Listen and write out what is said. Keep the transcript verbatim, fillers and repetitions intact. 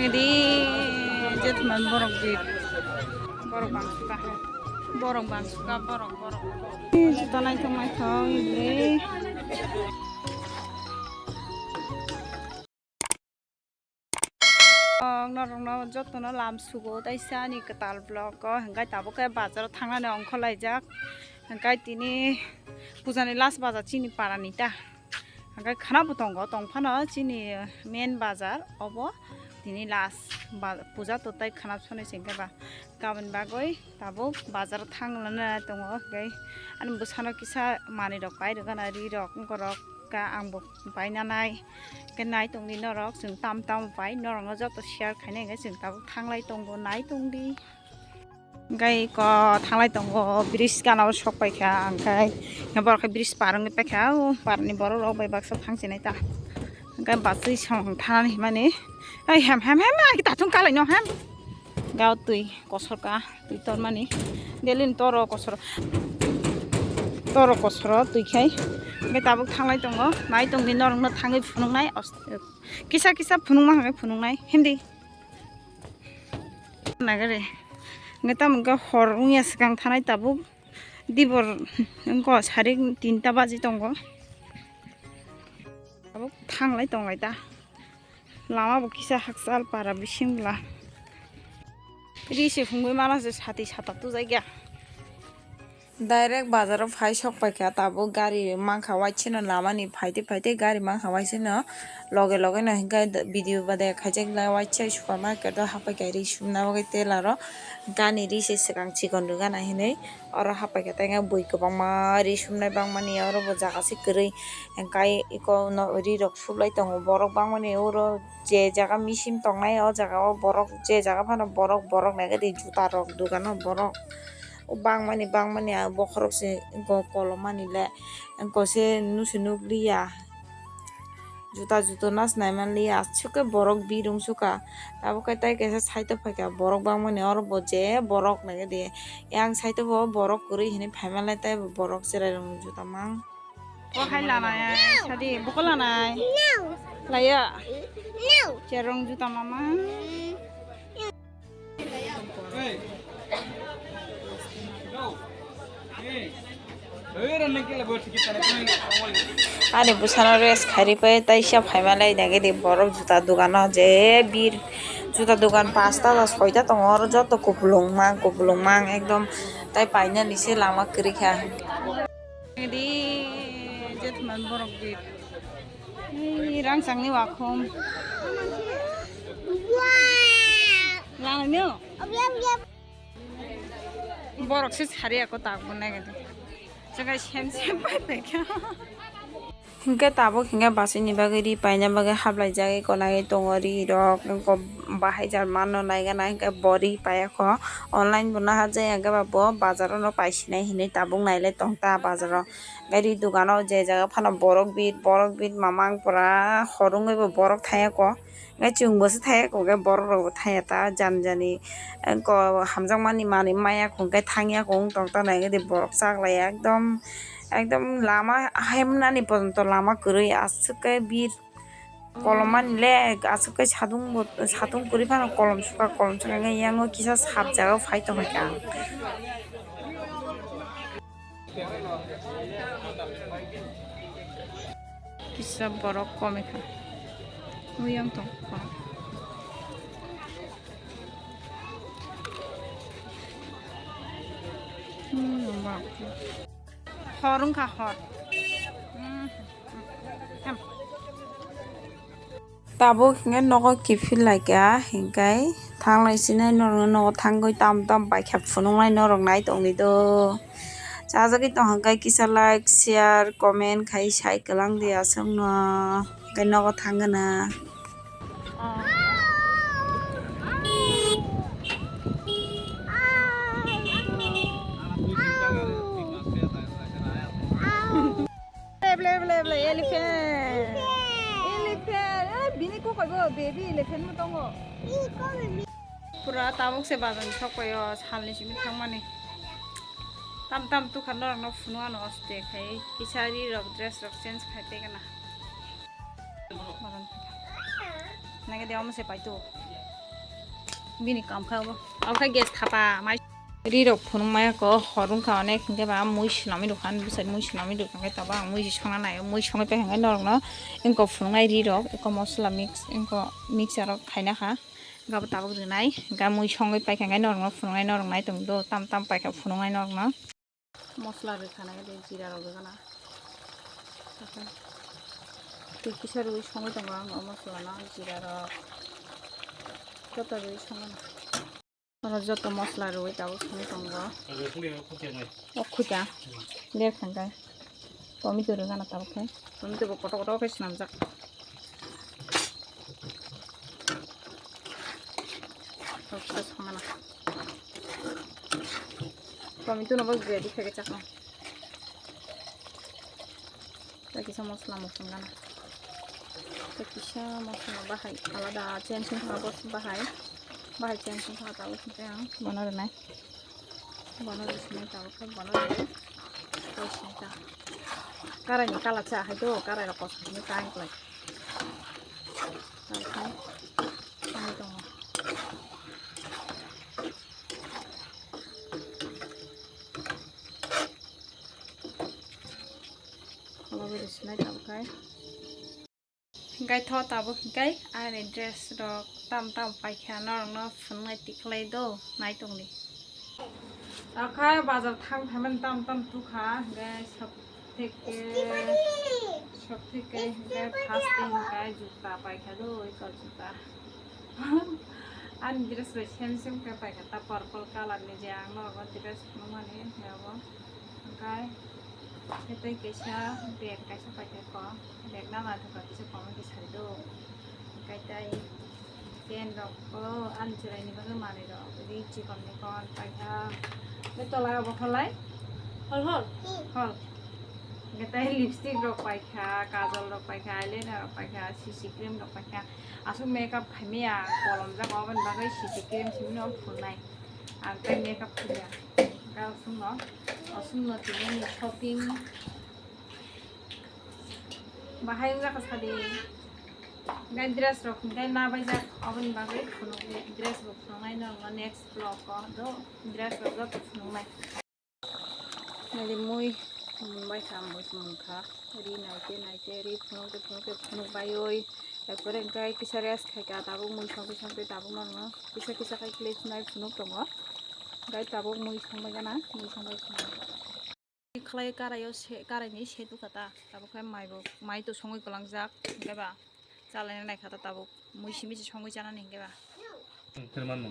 Di, je thumai borok di. Borok bang suka. Borok bang suka, borok, borok. Juta naithok naithok, ibli. Norokno jotono lam sugo, taisa ani kwtal vlog o, hwnkhe tabuk khe bazar o thangnani ongkhorlaijak, hwnkhe tini pujani last bazar chini parani ta. Hwnkhe khwnabo tongo, tongphano chini main bazar obo tini last ba-, puja to tai khwna sonwi se hwnkhe ba gaboni bagwi tabuk bazar o thang lana tongo. Hwnkhe ani bwsano kisa manwi rok pai rwgana, ri rok, wngkor rok, ka ang bo pai nanai. Hwnkhe nai tongdi norok, chwng tam tam pai, norokno joto share khainai hwnkhe chwng tabuk thanglai tongo, nai tongdi. Hwnkhe iko thanglai tongo, bridge gana o sok paikha, hwnkhe borok khe bridge par wngwi paikha, o parni borok rok bai baksa thang chinai ta. Hwnkhe bachwi song thanani himani, oi hem, hem, hem, ai tatung kalai no hem. Gao twi kosor ka, twi tormani, delin toro kosor, toro kosoro twi khai, hwnkhe tabuk thanglai tongo, nai tongdi norokno thangwi phunuknai, os-, kisa kisa phunukma hwnwi phunuknai, hindi. Nagari. Hwnkhe tamo hwnkhe hor wngya swkang thanai tabuk. Dibor wngkha sarik tinta baji tongo. Tabuk thanglai tonglai ta. Lama bo kisa hakchal para bising bwla. Ri se hungwi mala se sati sata tujakya. Direct bazar o phai sok paikha, tabuk gari mankha, waisano lamani phaite phaite gari mankha, waisano loge loge no hwnkhe video bade khaijak lai, waisa supermarket o hapaikha ri sumna bagwi telar o, gani ri se swkang chikon rwgana hinwi oro hapaikha, tei bui kwbangma ri sumnai bangmani oro bo jaga se kwrwi, hwnkhe eko no ri rok suklai tongo borok bangmani oro je jaga machine tongnai o jaga o borok je jaga phano borok borok naikhe di juta rok dogano borok. O bangmani, bangmani, ah, bokhorok se wngkha kolomani le, wngkha se nusi nukliya. Juta juto nas naimanliya, aswk khe borok birung sukha. Abo khe tai kaisa side o phaikha, borok bangmani oro bo je borok naikhe di. Yang side o bo borok kwrwi hinwi phaimanlai, tei bo borok cherai rokni juta mang. Bo hai lanai, sadi, buko lanai. Laya. Cherong juta mama. Ani bwsano rest khairwi pai taisa phaimanlai nagedi borok juta dogano je bir juta dogan pasta da soita tongo oro joto kupulung mang kupulung mang ekdom tai painani se lama kwrwi kha. Di je thumani borok di. Ei, rangchakni wakhom. Lanai no? Borok se sari ako tak bo nai gadi. Jaga sem sem pai pai kha. Hingke tabuk hingke basini bagwi ri paina bagwi hablai jagwi konagwi tongo ri rok wngkha bahai jar mano naigana hingke bo ri paiya kho online bo naharjak ya hingke ba bo bazar o no paisinai hinwi tabuk nailai tong ta bazar o. Gari dogano je jaga phano borok bid, borok bid mamang pura hor wngwi bo borok thangya kho. Ngai chwng bo se thangya kho, ngai borok rok bo thangya ta jani jani. Ko hamjakmani manwi maya kho, ngai thangya kho wng tong ta nai de borok chaklai ekdom, ekdom lama hemnani pojonto lama kwrwi aswk khe bir kolom mani le aswk khe satung bo, satung kwrwi phano kolom sukha, kolom sukha khe yang o kisa sap jaga o phai tong kha. Kisa borok komikha. Uyang tong. Hmm, borok. Hor wngkha hor. Hmm. Tabuk hingke nogo kiphil laikha, hingke thanglai sinai norok nogo thangwi tam tam baikha phunuknai norok nai tongdi do. Chajagwi tong hingke kisa like, share, comment khai sai kwlangdi aswkno, hingke nogo thangna. Ble, ble, ble, ble, elephant. Elephant. Eh, bini kokoi bo baby elephant mo tongo. Pura tabuk se bazar ni sok paio, salni simi thangmani. Tam tam tukha norok no phunu ano oste khai, kisa ri rok dress rok change khai pegana. Bazar ni. Nage de omo se paito. Bini kam kha obo. Obo khe gas thapa mai. Ri rok phunuk maya ko hor wngkha onek, hinkhe ba mui swnamwi rwkha, bwsai mui swnamwi rwkha, hinkhe tabuk ang mui se songna naio, mui songwi paikha hinkhe norokno wngkha phunuknai ri rok, wngkha mosola mix, wngkha mixer rok khaina kha, hinkhe abo tabuk rwnai, hinkhe mui songwi paikha hinkhe norokno phunuknai, norok nai tongdo tam tam paikha phunuknai norokno. Mosola rwkha na, ede jira rok rwkha na. Tei kisa rwi songwi tongo ang o mosola no, jira rok joto rwi songwi na. Oro joto mosola rwi tabuk songwi tongo. O khuita. Ler kha khe. Tomato rwkha na tabuk khe. Tomato bo kotor kotor khe swnamjak. Tomato no bo ready khe chakha. Tei kisa mosola mosong gana. Tei kisa mosola bahai alada change wngkha bo bahai. Bahai change wngkha tabuk khe ang bono rwnai. Bono rwsinai tabuk khe bono rwdi. Tei sini ta. Karai ni kala cha hai do, karai rok kosom ni kain klai. Tei khe sini tongo. Kholobwi rwsinai tabuk khe. Hinkhe tho tabuk hinkhe ani dress rok tam tam paikha norokno phunuknai tikhlai do naitongdi. Akha bazar thang phaimani tam tam tukha hinkhe sab theke sab theke hinkhe first day hinkhe juta paikha do oi kor juta. Ani dress bai same same khe paikha ta purple colour ni je ang norokno dress phunukmani hinkhe abo hinkhe. Tei kaisa bag kaisa paikha ko, bag nana thokha kisa komo khe sari do. Hinkhe tei pen rok o ani chwraini bagwi manwi rok ri chikon mikon paikha. Tei tola o bottle lai hol hol hol. Hinkhe tei lipstick rok paikha, kajol rok paikha, eyeliner rok paikha, C C cream rok paikha. Aswk makeup khaimaya kolom jak oboni bagwi C C cream simi no phunai. Ang tei makeup khaimaya. Ga aswk no aswk no tini shopping. Bahai wngjakha sadi. Gai dress rok hinkhe nabaijak, oboni bagwi phunukli, dress bo phunuknai norokno next vlog o do dress rok joto phunuknai. Nadi mui mui bai kha, mui mui kha, ri naite naite, ri phunukte phunukte phunuk baiwi, ekore hinkhe kisa rest khaikha, tabuk mui songwi songwi tabuk norokno kisa kisa khai khlai phunai phunuk tongo, hinkhe tabuk mui songbai gana, mui songbai kha. Khlai karaio se, karaini se tukha ta. Tabuk khe mai bo, mai to songwi kwlangjak, hinkhe ba chalaina naikha ta tabuk. Mui simi se songwi chanani hinkhe ba. Thermano.